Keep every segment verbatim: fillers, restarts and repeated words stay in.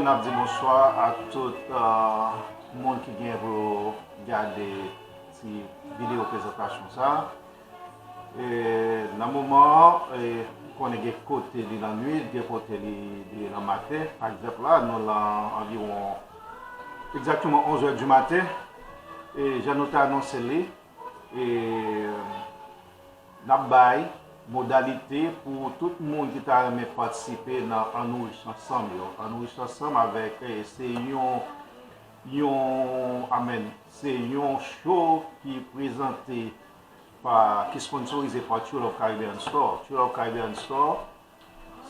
N ap di bonswa a tout, euh, moun ki gen pou yo gade ti videyo prezantasyon sa. E nan moman an, e, ou konnen gen kote li nan nwit, gen kote li, li nan maten. Pa egzanp la, nou lan anviwon egzakteman onz è di maten. E jan nou te anonse li, e, n ap bay modalite pou tout moun ki ta renmen patisipe nan Ann Nou Rich Ansanm yo. Ann Nou Rich Ansanm avèk, e, se yon, yon, amèn, se yon show ki prezante pa, ki sponsorize pa True Love Caribbean Store. True Love Caribbean Store,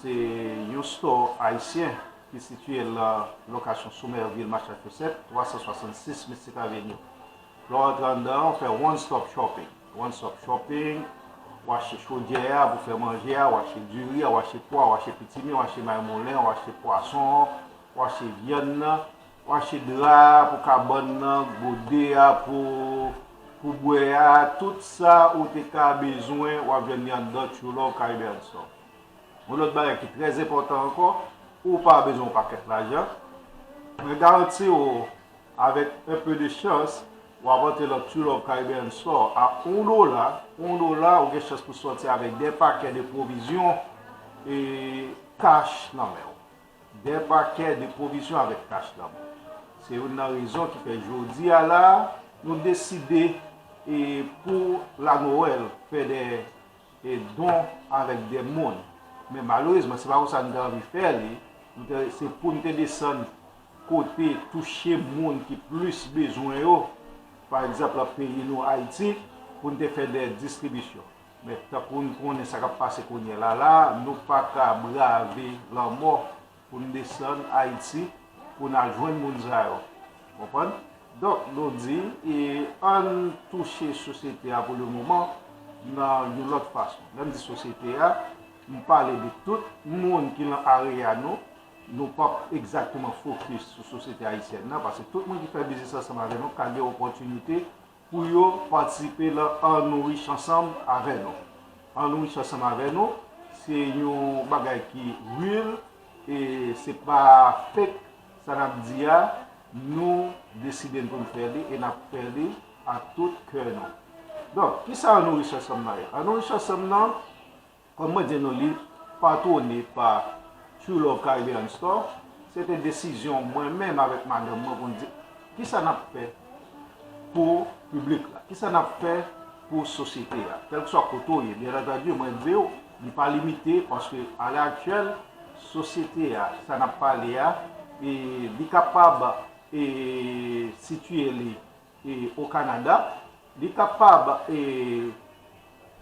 se yon store ayisyen ki sitiye nan lokasyon Somerville, Massachusetts, twa san swasannsis Mystic Avenue. Lè w antre anndan an, w fè one stop shopping. One stop shopping, w achte chodyè a pou fè manje a, w achte diri a, w achte pwa, w achte pitimi, w achte mayi moulen, w achte pwason, w achte vyann nan, w achte dra a pou kabann nan, gode a pou, pou bwè a, tout sa ou te ka bezwen, w ap jwenn li anndan True Love Caribbean Store. Yon lòt bagay ki trè enpòtan ankò, ou pa bezwen yon pakèt lajan. Mwen garanti w, avèk un peu de chance, w ap antre nan True Love Caribbean Store a yon dola. Yon dola, ou gen chans pou sòti avèk de pakè de pwovizyon e kach nan men w. De pakè de pwovizyon avèk kach nan men w. Se youn nan rezon ki fè jodi a la, nou deside, e, pou la Nwèl, fè de e don avèk de moun. Men malerezman, se pa konsa n te anvi fè li. Nou te, se pou n te desann kote touche moun ki plis bezwen yo. Pa egzanp, nan peyi nou, Ayiti, pou n te fè de distribisyon. Men tankou n konnen sa k ap pase kounye a la, la, nou pa ka brave lanmò pou n desann Ayiti, pou n al jwenn moun sa yo. Konprann? Donk, nou di, e, ann touche sosyete a pou le moman nan yon lòt fason. Lè m di sosyete a, m pale de tout moun ki nan area nou. Nou p ap egzakteman fokis sou sosyete ayisyèn nan, paske tout moun ki fè biznis ansanm avè nou ka gen opòtinite pou yo patisipe nan Ann Nou Rich Ansanm avè nou. Ann Nou Rich Ansanm avè nou, se yon bagay ki real, e se pa fake, sa n ap di a, nou deside n pou n fè li, e n ap fè li ak tout kè nou. Donk, kisa Ann Nou Rich Ansanm nan ye? Ann Nou Rich Ansanm nan, kòm mwen di nou, li patwone pa True Love Caribbean Store. Se te desizyon mwen menm avèk madanm mwen pou n di, kisa n ap fè pou piblik la? Kisa n ap fè pou sosyete a? Kèlkeswa kote w ye, byen antandi, mwen di w, li pa limite, paske alè aktyèl, sosyete a, sa n ap pale a, e li kapab, e, sitiye li e, o Kanada, li kapab, e,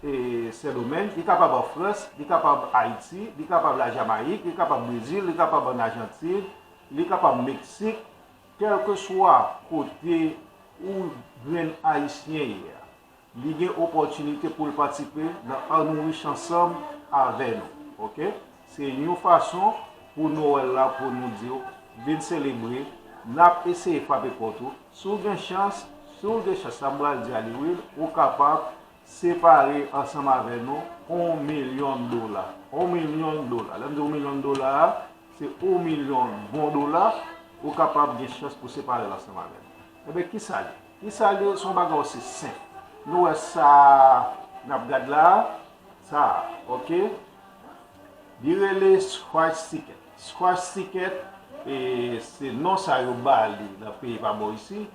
e, Sendomeng, li kapab an Frans, li kapab Ayiti, li kapab Lajamayik, li kapab Brezil, li kapab an Ajantin, li kapab Meksik, kèlkeswa kote ou grenn Ayisyen ye a. Li gen opòtinite pou l patisipe nan Ann Nou Rich Ansanm avè nou. Oke? Se yon fason pou Nwèl la, pou nou di w, vin selebre, n ap eseye frape pòt ou. Si w gen chans, si w gen chans, sa m pral di a li real, ou kapab separe ansanm avè nou yon milyon dola. Yon milyon dola. Lè m di yon milyon dola a, se yon milyon bon dola, ou kapab gen chans pou separe l ansanm avè nou. Ebyen, kisa l ye? Kisa l ye? Se yon bagay osi senp. Nou wè sa n ap gad la a, sa a, oke? Li rele Scratch Ticket. Scratch Ticket, e, se non sa yo ba li nan peyi pa bò isi,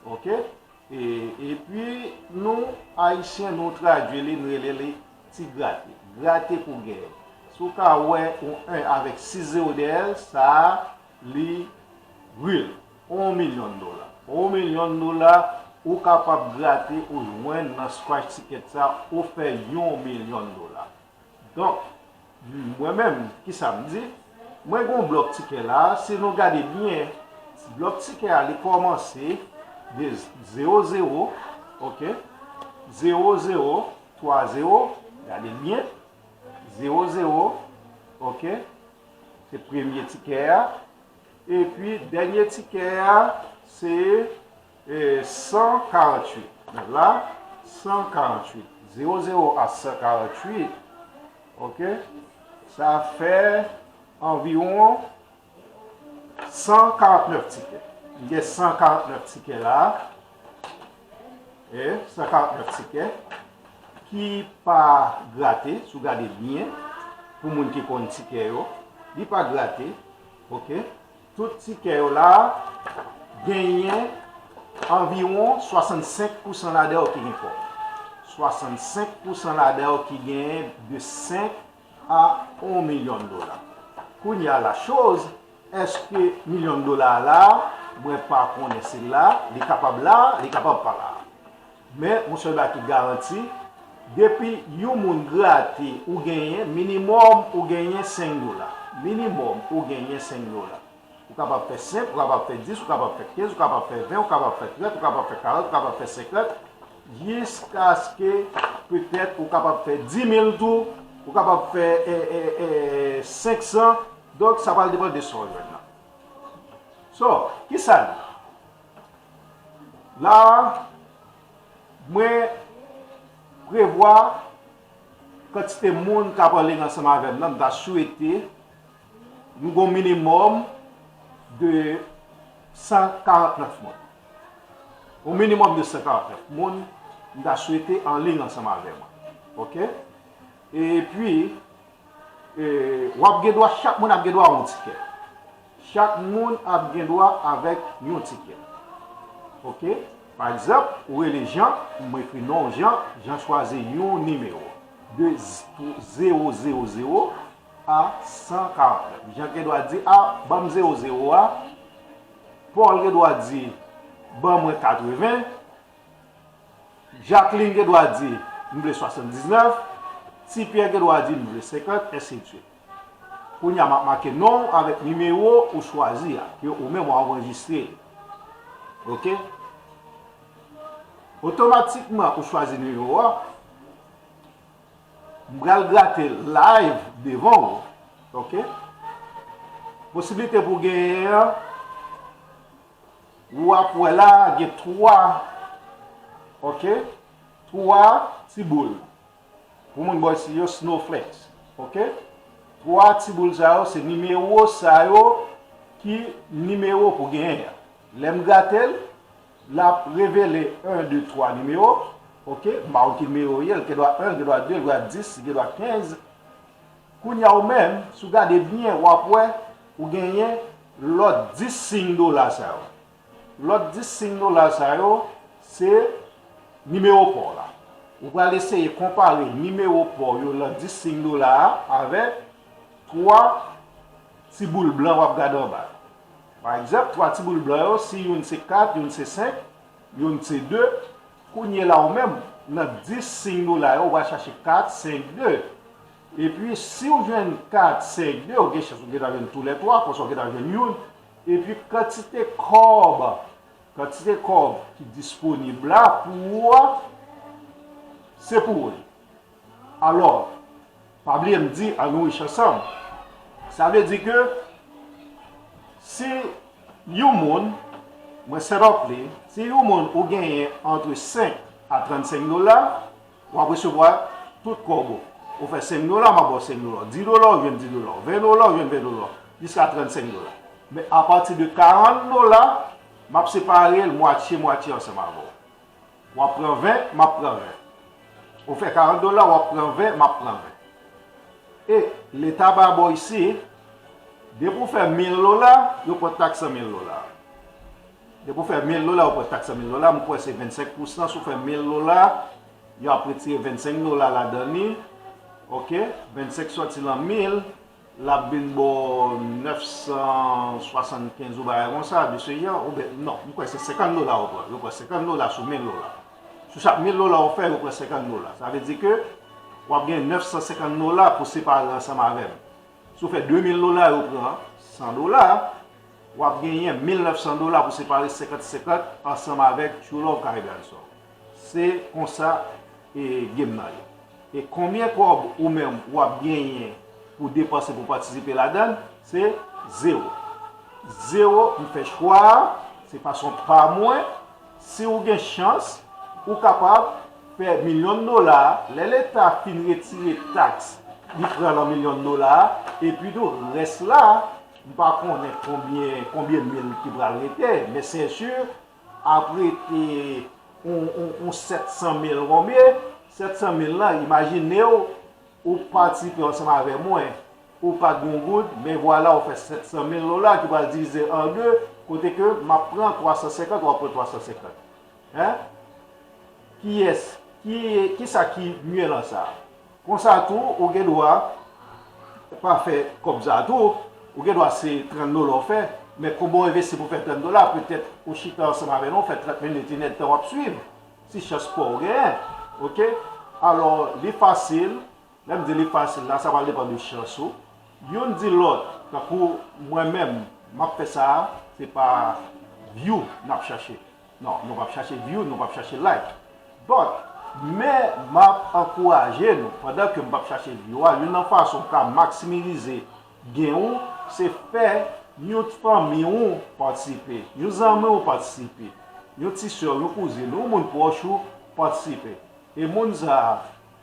oke? E, epi, nou, Ayisyen, nou tradui li, nou rele li ti grate. Grate pou gèy. Si w ka wè yon en avèk sis zewo dèyè l, sa a, li real. Yon milyon dola. Yon milyon dola, ou kapab grate, ou jwenn nan scratch ticket sa, ou fè yon milyon dola. Donk, mwen menm, kisa m di? Mwen gen yon blòk tikè la, si nou gade byen, blòk tikè a, li kòmanse de zewo zewo, oke? Zewo zewo, twa zewo, gade byen, zewo zewo, oke? Se premye tikè a. Epi, dènye tikè a, se, e, san karanntuit. Men la, san karanntuit. Zewo zewo a san karanntuit, oke? Sa fè anviwon san karantnèf tikè. M gen san karantnèf tikè la. E san karantnèf tikè ki pa grate, si w gade byen, pou moun ki konn tikè yo, li pa grate, oke? Tout tikè yo la genyen anviwon swasannsenk pousan ladan yo ki gen kòb. Swasannsenk pousan ladan yo ki genyen de senk a yon milyon dola. Kounye a, la choz, èske milyon dola a la, mwen pa konnen si l la, li kapab la, li kapab pa la. Men, yon sèl bagay ki garanti, depi yon moun grate, ou genyen, minimòm, ou genyen senk dola. Minimòm, ou genyen senk dola. Ou kapab fè senk, ou kapab fè dis, ou kapab fè kenz, ou kapab fè ven, ou kapab fè trant, ou kapab fè karant, ou kapab fè senkant, jiskaske petèt ou kapab fè dis mil tou, ou kapab fè, e, e, e, senksan. Donk, sa pral depann de sa w jwenn nan. So, kisa l ye? La, mwen prevwa kantite moun k ap anliy ansanm avè m nan, m ta swete nou gon minimòm de san karantnèf moun. Yon minimòm de san karantnèf moun, m ta swete anliy ansanm avè mwen. Oke? Epi, e, w ap gen dwa, chak moun ap gen dwa a yon tikè. Chak moun ap gen dwa avèk yon tikè. Oke? Pa egzanp, ou rele Jean, m ekri non w Jean, Jean chwazi yon nimewo. De z-, zewo zewo zewo a san karantnèf. Jean gen dwa di, a, ban m zewo zewo a. Paul gen dwa di, ban mwen katreven. Jacqueline gen dwa di, m vle swasanndiznèf. Ti Pierre gen dwa di, m vle senkant, ensidswit. Kounye a, m ap make non w avèk nimewo ou chwazi a, ke ou menm w anrejistre li. Oke? Otomatikman, ou chwazi nimewo a. M pral grate live devan w. Oke? Posiblite pou genyen an, w ap wè la, gen twa, oke? Twa ti boul. Pou moun bò isi yo, snowflakes. Oke? Twa ti boul sa yo, se nimewo sa yo ki nimewo pou genyen an. Lè m grate l, l ap revele en, de, twa nimewo. Oke? M pa konn ki nimewo ye, l gen dwa en, l gen dwa de, l gen dwa dis, l gen dwa kenz. Kounye a ou menm, si w gade byen, w ap wè ou genyen lòt dis siy dola sa yo. Lòt dis siy dola sa yo, se nimewo pa w la. Ou pral eseye konpare nimewo pa w yo nan dis siy dola a avèk twa ti boul blan w ap gade anba yo. Pa egzanp, twa ti boul blan yo, si youn se kat, youn se senk, youn se de, kounye la ou menm, nan dis siy dola yo, ou pral chache kat, senk, de. Epi, si w jwenn kat, senk, de, ou gen chans ou gentan jwenn toulètwa, konsa ou gentan jwenn youn. Epi, kantite kòb, kantite kòb ki disponib la pou ou a, se pou ou li. Alò, pa bliye m di, ann nou rich ansanm. Sa vle di ke si yon moun, mwen set up li, si yon moun ou genyen antre senk a trannsenk dola, w ap resevwa tout kòb ou. Ou fè senk dola, m ap ba w senk dola. Dis dola, ou jwenn dis dola. Ven dola, ou jwenn ven dola. Jiska trannsenk dola. Men apati de karant dola, m ap separe l mwatye mwatye ansanm avè w. W ap pran ven, m ap pran ven. Ou fè karant dola, w ap pran ven, m ap pran ven. E leta pa bò isi, depi w fè mil dola, yo pran taks san mil dola. Depi w fè mil dola, yo pran taks san mil dola. M kwè se vennsenk pousan. Si w fè mil dola, y ap retire vennsenk dola ladan li. Oke? Vennsenk sòti nan mil, l ap vin ba w nèf san swasannkenz ou bagay konsa, de se jan, oubyen, non, m kwè se senkant dola yo pran. Yo pran senkant dola sou mil dola. Sou chak mil dola ou fè, yo pran senkant dola. Sa vle di ke w ap gen nèf san senkant dola pou separe ansanm avè m. Si w fè de mil dola, yo pran san dola. W ap genyen mil nèf san dola pou separe senkant senkant ansanm avèk True Love Caribbean Soul. Se konsa, e, game nan ye. E konbyen kòb ou menm w ap genyen pou depanse pou patisipe ladan l, se zewo. Zewo, m fè chwa a, se fason pa mwen. Si w gen chans, ou kapab fè milyon dola a, lè leta fin retire taks li pran nan milyon dola a, epi tou rès la, M pa konnen konbyen, konbyen mil ki pral rete, men se si, ap rete yon, yon, yon sèt san mil konbyen? Sèt san mil lan, imajine w, ou patisipe ansanm avè mwen, ou pa t gen yon goud, men vwala ou fè sèt san mil dola ki pral divize an de, kote ke m ap pran twa san senkant, w ap pran twa san senkant. Hein? Kiyès, ki, kisa ki mye nan sa? Konsa tou, ou gen dwa pa fè kòb sa tou, ou gen dwa se trant dola w fè, men konbyen w envesti pou fè trant dola, petèt ou chita ansanm avè nou, fè trant minit, inèdtan w ap swiv, si chans pa w genyen, oke? Alò, li fasil, lè m di li fasil la, sa pral depann de chans ou. Youn di lòt, tankou mwen menm, m ap fè sa a, se pa view n ap chache. Non, nou p ap chache view, nou p ap chache like. But, men m ap ankouraje nou, pandan ke m p ap chache view a, youn nan fason w ka maksimize gen ou, se fè yon fanmi ou patisipe, yon zanmi ou patisipe, yon ti sè w, yon kouzin ou, yon moun pwòch ou patisipe. E moun sa a,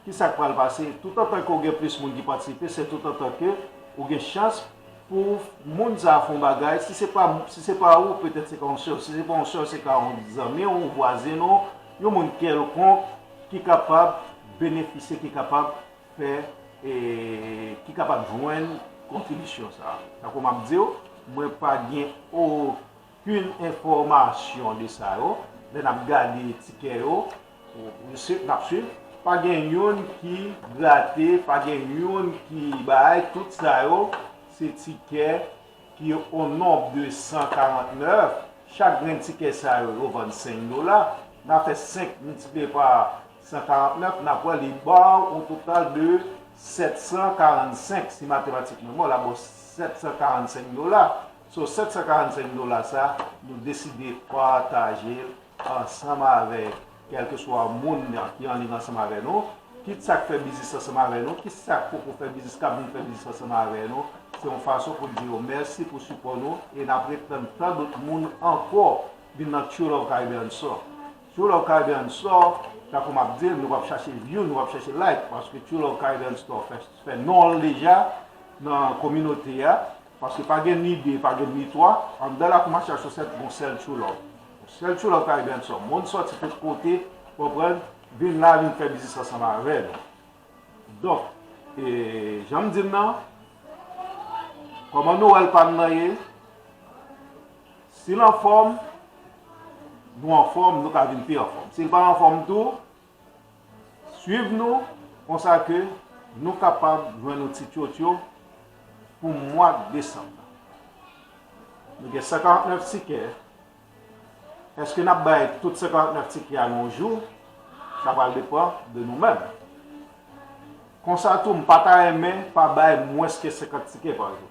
kisa k pral pase? Toutotan ke w gen plis moun ki patisipe, se toutotan ke ou gen chans pou moun sa a fè yon bagay. Si se pa, si se pa ou, petèt se ka yon sè w. Si se pa yon sè w, se ka yon zanmi w, yon vwazen w, yon moun kèlkonk ki kapab benefisye, ki kapab fè, e, ki kapab jwenn kontribisyon sa a. Tankou m ap di w, mwen pa gen okenn enfòmasyon de sa yo. Lè n ap gade tikè yo, ou, ou se, n ap swiv. Pa gen youn ki grate, pa gen youn ki bay. Tout sa yo, se tikè ki o nonb de san karantnèf. Chak grenn tikè sa yo, yo vann senk dola. N a fè senk miltipliye pa san karantnèf, n a pran li ba w yon total de sèt san karannsenk, si matematik mwen bon, l ap ba w sèt san karannsenk dola. So, sèt san karannsenk dola sa, nou deside pataje l ansanm avèk kèlkeswa moun ki anliy ansanm avè nou, kit sa k fè biznis ansanm avè nou, kit sa k poko fè biznis, k ap vin fè biznis ansanm avè nou. Se yon fason pou n di yo mèsi pou sipò nou e n ap ret tann tan dòt moun ankò vin nan True Love Caribbean Store. True Love Caribbean Store, tankou m ap di l, nou p ap chache view, nou p ap chache like, paske True Love Caribbean Store fè, fè non l deja nan kominote a. Paske pa gen ni de, pa gen ni twa. Anndan la kòm a chache yon sèl, yon sèl True Love. Yon sèl True Love Caribbean Store. Moun sòti tout kote, konprann, vin la, vin fè biznis ansanm avè nou. Donk, e, jan m di l nan, kòman Nowèl pa n nan ye? Si l anfòm, nou anfòm, nou ka vin pi anfòm. Si l pa anfòm tou, swiv nou, konsa ke nou kapab jwenn yon ti tyotyo pou mwa desanm nan. Nou gen san karantnèf tikè. Èske n ap bay tout san karantnèf tikè a nan yon jou? Sa pral depann de nou menm. Konsa tou, m pa ta renmen pa bay mwens ke senkant tikè pa jou.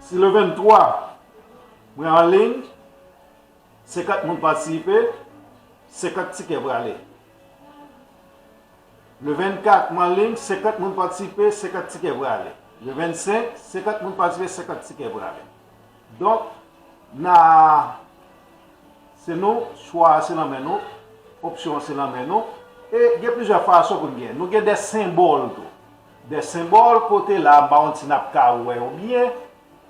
Si le venntwa, mwen anliy, senkant moun patisipe, senkant tikè prale. Le vennkat, mwen anliy, senkant moun patisipe, senkant tikè prale. Le vennsenk, senkant moun patisipe, senkant tikè prale. Donk, n a, se nou, chwa a se nan men nou, opsyon an se nan men nou. E gen plizyè fason pou n gen. Nou gen de senbòl tou. De senbòl kote la, m pa konn si n ap ka wè yo byen.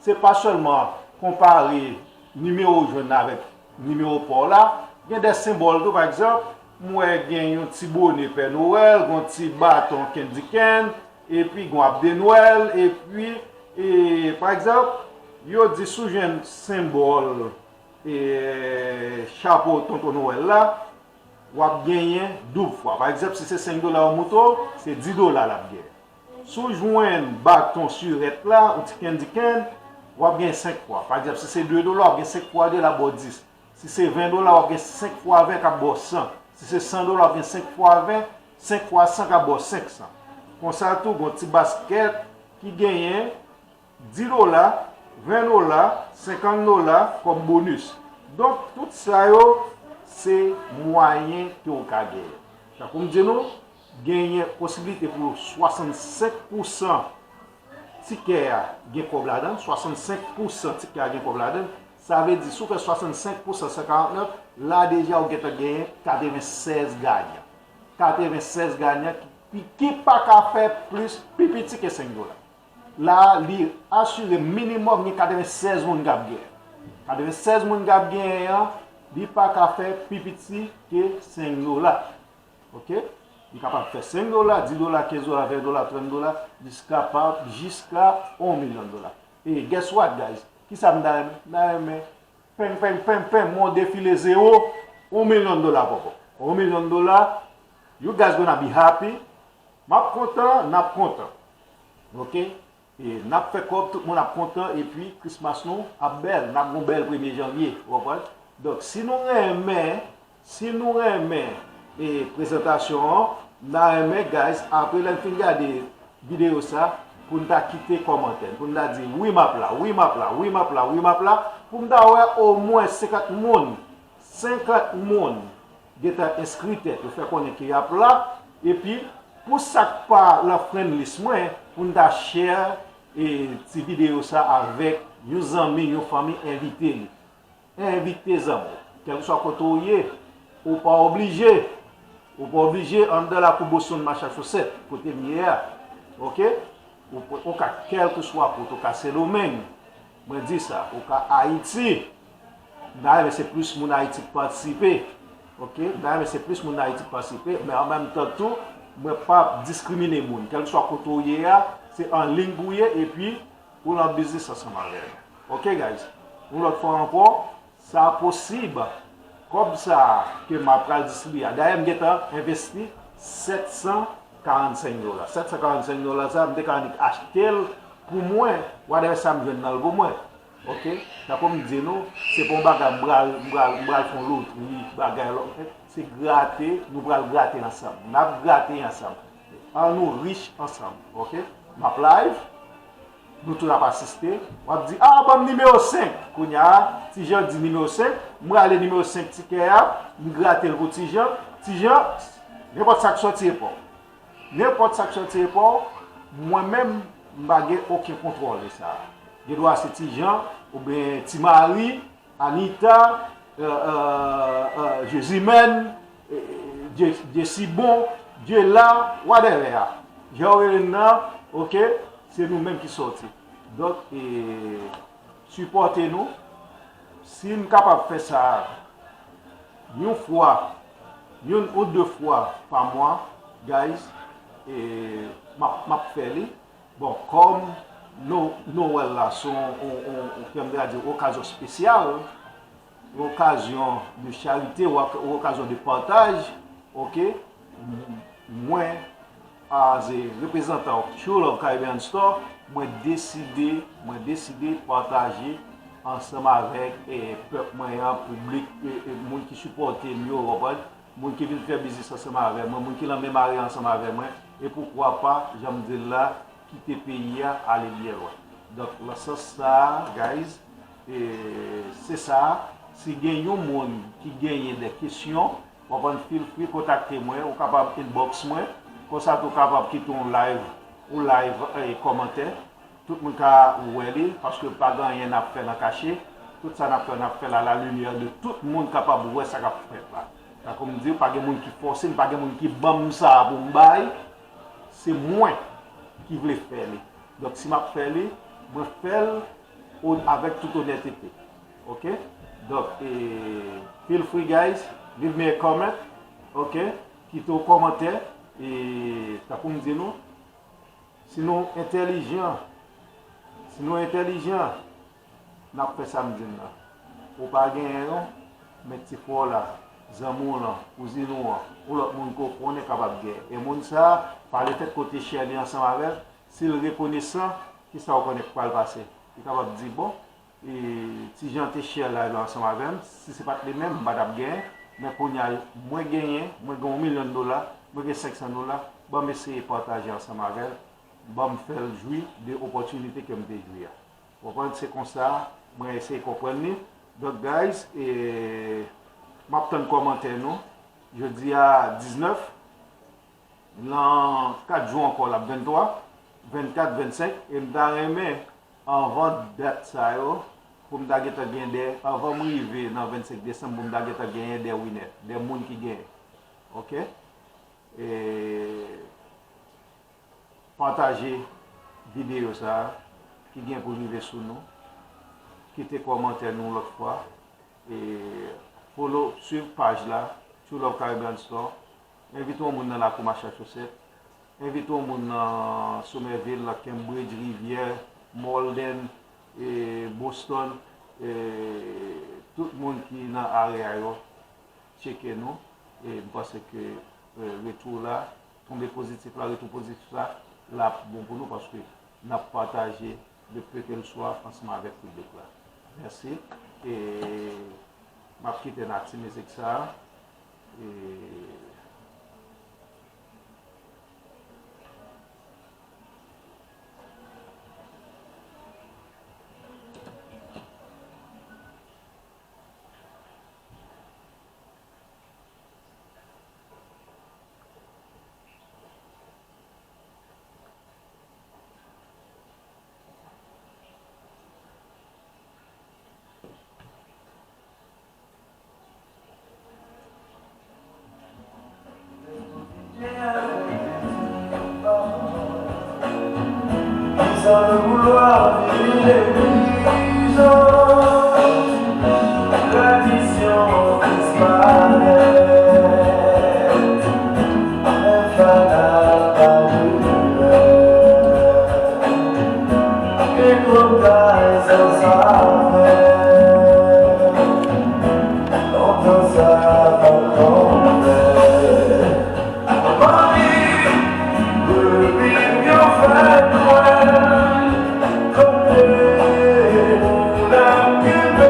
Se pa sèlman konpare nimewo w jwenn nan avèk nimewo pa w la. Gen de senbòl tou, pa egzanp, m wè gen yon ti bone Pè Nowèl, gen yon ti baton Kendikenn, epi gen yon ap de Nwèl, epi, e, pa egzanp, yo di si w jwenn senbòl, e, chapo Tonton Nwèl la, w ap genyen doub fwa. Pa egzanp, si se senk dola yo moute w, se dis dola l ap genyen. Si w jwenn baton sirèt la, yon ti Kendikenn, w ap genyen senk fwa. Pa egzanp, si se de dola, w ap gen senk fwa de, l ap ba w dis. Si se ven dola, w ap gen senk fwa ven k ap ba w san. Si se san dola, w ap gen senk fwa ven, senk fwa san k ap ba w senk san. Konsa tou, gen yon ti baskèt ki genyen dis dola, ven dola, senkant dola kòm bonis. Donk, tout sa yo, se mwayen ke w ka genyen. Tankou m di nou, genyen posiblite pou swasannsenk pousan tikè a gen kòb ladan l, swasannsenk pousan tikè a gen kòb ladan l. Sa vle di, si w fè swasannsenk pousan san karantnèf, la deja ou gentan genyen katrevensèz ganyan. Katrevensèz ganyan ki, ki pa ka fè plis, pi piti ke senk dola. la, li asire minimòm gen katrevennsèz moun k ap gen. Katrevennsèz moun k ap genyen an, li pa ka fè pi piti ke senk dola. Oke? Li kapab fè senk dola, dis dola, kenz dola, ven dola, trant dola, jiska pa, jiska yon milyon dola. E guess what, guys? Kisa m ta renmen? M ta renmen peng, peng, peng, peng, mwen defile zewo, yon milyon dola poko. Yon milyon dola, you guys gonna be happy. M ap kontan, n ap kontan. Oke? E n ap fè kòb, tout moun ap kontan, epi Christmas nou ap bèl, n ap gon bèl premye janvye, ou konprann? Donk, si nou renmen, si nou renmen e prezantasyon an, n a renmen, guys, apre lè n fin gade videyo sa, pou n ta kite kòmantè, pou n ta di, "Wi, m ap la, wi, m ap la, wi, m ap la, wi, m ap la," pou m ta wè omwen senkant moun, senkant moun gentan enskri tèt yo, fè konnen ke y ap la, epi pou sa k pa lan friend list mwen, pou n ta share e ti videyo sa avèk yon zanmi, yon fanmi, envite li. Envite zanmi w. Kèlkeswa kote w ye, ou pa oblije. Ou pa oblije anndan lakou Boston, Massachusetts, kote m ye a. Oke? Ou, ou ka kèlkeswa kote, ou ka Sendomeng. Mwen di sa, ou ka Ayiti. M ta renmen se plis moun Ayiti k patisipe. Oke? M ta renmen se plis moun Ayiti k patisipe, men an menm tan tou, mwen p ap diskrimine moun. Kèlkeswa kote w ye a, se an liy pou w ye, epi ou lan biznis ansanm avè l. Oke, guys? Yon lòt fwa ankò, sa posib. Kòb sa a ke m ap pral distribiye a. Dayè, m gentan envesti sèt san karannsenk dola. Sèt san karannsenk dola sa a, m te ka annik achte l pou mwen, whatever sa m jwenn nan l pou mwen. Oke? Tankou m di nou, se pa yon bagay m pral, m pral, m pral fè yon lotri, bagay lò. Se grate, nou pral grate ansanm. N ap grate ansanm. An nou rich ansanm. Oke? M ap live. Nou tout ap asiste. W ap di, "Ah, ban m nimewo senk." Kounye a, Ti Jan di nimewo senk. M rale nimewo senk tikè a, m grate l pou Ti Jan. Ti Jan, nenpòt sa k sòti epa w. Nenpòt sa k sòti epa w, mwen menm, m pa gen okenn kontwòl de sa. Gen dwa se Ti Jan, oubyen Ti Mari, Anita, euh, euh, euh, Jezimèn, euh, Dye, Dye si bon, Dye la, whatever a. Jan w rele l nan, oke, se nou menm ki sòti. Donk, e, sipòte nou. Si n kapab fè sa yon fwa, youn ou de fwa pa mwa, guys, e, m ap, m ap fè li. Bon, kòm No-, Nowèl la se yon, yon, yon, yon, kòm yo di, okazyon espesyal, yon okazyon de charite, yon, yon okazyon de pataj, oke? M-, mwen, as a reprezantan of True Love Caribbean Store, mwen deside, mwen deside pataje ansanm avèk, eh, pèp mwen an, piblik, eh, eh, moun ki sipòte m yo, w konprann? Moun ki vin fè biznis ansanm avè mwen, moun ki nan menm area ansanm avè mwen, e poukwa pa, jan m di l la, kite peyi a, ale byen lwen. Donk, nan sans sa a, guys, e, se sa a. Si gen yon moun ki genyen de kesyon, w ap feel free kontakte mwen, ou kapab inbox mwen, konsa tou w kapab kite yon live, yon live, e, kòmantè. Tout moun ka wè li, paske pa gen anyen n ap fè nan kache. Tout sa n ap fè, n ap fè l a la limyè de tout moun kapab wè sa k ap fèt la. Tankou m di w, pa gen moun ki fòse m, pa gen moun ki ban m sa a pou m bay. Se mwen ki vle fè li. Donk, si m ap fè li, mwen fè l o-, avèk tout onètete. Oke? Donk, e, feel free, guys. Leave me a comment. Oke? Kite yon kòmantè. E, tankou m di nou, si nou entèlijan, si nou entèlijan, n ap fè sa m di n nan. Ou pa genyen non, men ti frè w la, zanmi w lan, kouzin ou an, ou lòt moun ke w konnen kapab genyen. E moun sa a, pa lefèt ke w te share li ansanm avè l, si l rekonesan, kisa w konnen k pral pase? Li kapab di, "Bon, e, Ti Jan te share live la ansanm avè m, si se pa t li menm, m pa t ap genyen, men kounye a, mwen genyen, mwen gen yon milyon dola, mwen gen senk san dola, ban m eseye pataje ansanm avè l, ban m fè l jwi de opòtinite ke m te jwi a." Ou konprann? Se konsa mwen eseye konprann li. Donk, guys, e, m ap tann kòmantè nou. Jodi a diznèf, nan kat jou ankò l ap venntwa, vennkat, vennsenk, e m ta renmen, anvan dat sa yo, pou m ta gentan gen de, anvan m rive nan vennsenk desanm, pou m ta gentan genyen de winner, de moun ki genyen. Oke? E, pataje videyo sa a ki gen pou rive sou nou. Kite kòmantè nou lòt fwa. E follow, swiv paj la, True Love Caribbean Store. Envite yon moun nan lakou Massachusetts. Envite yon moun nan Somerville, nan Cambridge, Rivyè, Malden, e Boston, e tout moun ki nan area yo, tcheke nou. E m panse ke, e, retou la, tonbe pozitif la, retou pozitif la, l ap bon pou nou paske n ap pataje de peu que le soit ansanm avèk piblik la. Mèsi. E m ap kite n ak ti mizik sa a. E Kisa le boulwa vin legliz, tradisyon disparèt, men fana pa doulè. Gen twòp kay san savè. Lontan sa pa t konn fè. Manmi, depi m yon fèt Nwèl, kote moun ap kenbe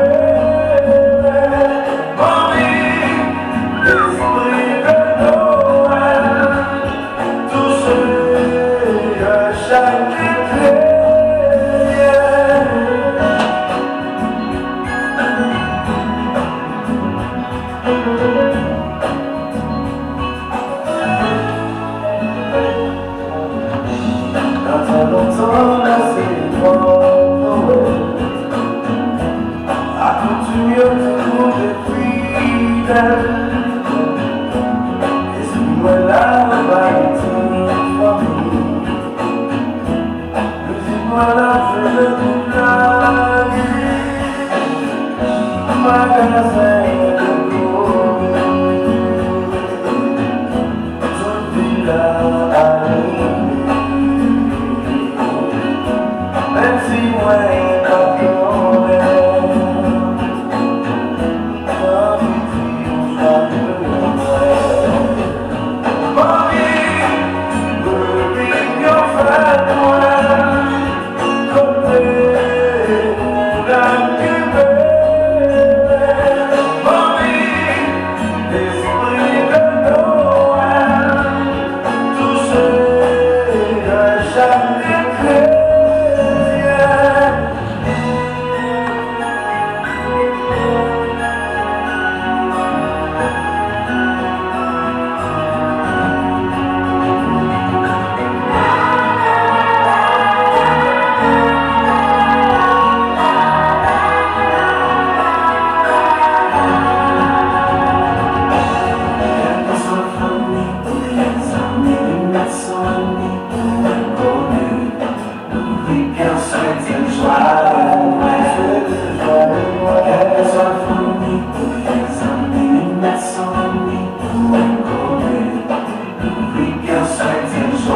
lespri de Nwèl? Touche chak eklè. Nan tan lontan, nan se epòk Nwèl, akoutim yo toujou te fidèl.